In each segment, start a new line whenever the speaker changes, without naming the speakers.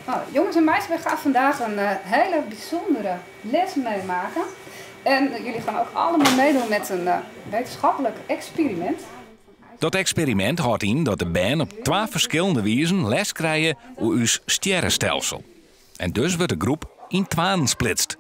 Nou, jongens en meisjes, we gaan vandaag een hele bijzondere les meemaken. En jullie gaan ook allemaal meedoen met een wetenschappelijk experiment.
Dat eksperimint hâldt yn dat de bern op twa ferskillende wizen les krije oer ús stjerrestelsel. En dus wurdt de groep yn twaen splitst.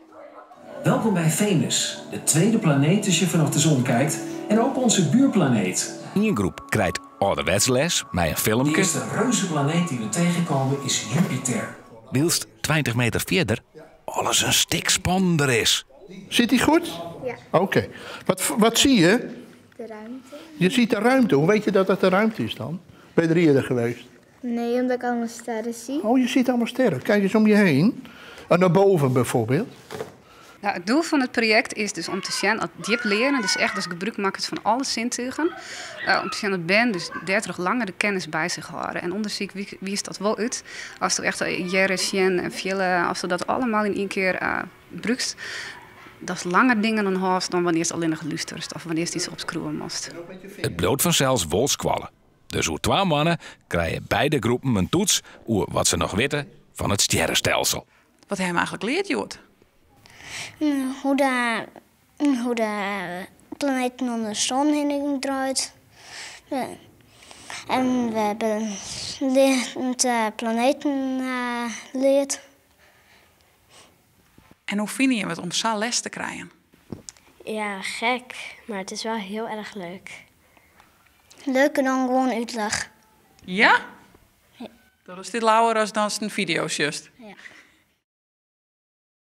Welkom bij Venus, de tweede planeet als je vanaf de zon kijkt en ook onze buurplaneet.
Ien groep krijt âlderwets les mei in
De
filmke.
eerste reuzenplaneet die we tegenkomen is Jupiter.
Wylst 20 meter fierder alles in stik spannender is.
Zit die goed?
Ja.
Oké. Wat zie je?
De ruimte.
Je ziet de ruimte. Hoe weet je dat dat de ruimte is dan? Ben je er eerder geweest?
Nee, omdat ik allemaal sterren zie.
Oh, je ziet allemaal sterren. Kijk eens om je heen. En naar boven bijvoorbeeld.
Nou, het doel van het project is dus om te zien dat diep leren, dus echt dus gebruik maken van alle zintuigen, om te zien dat ben dus 30 langer de kennis bij zich houden. En onderzoek wie is dat wel uit. Als je echt jaren, zien en vele, als je dat allemaal in één keer gebruikt, dat is langer dingen dan haast dan wanneer het alleen nog luistert of wanneer het iets opschroeven moest.
It bliuwt fansels wol skoalle. Dus oer twa moanne krije beide groepen in toets oer wat se noch witte fan it stjerrestelsel.
Wat ha jim eigenlik leard, hjoed?
Hoe de planeten om de zon heen draait. En we hebben de planeten leerd.
En hoe fine je it om sa les te krijen?
Ja, gek, maar het is wel heel erg leuk.
Leuker dan gewoon uitleg.
Ja? Dat is dit lauwer als dan een video, just.
Ja.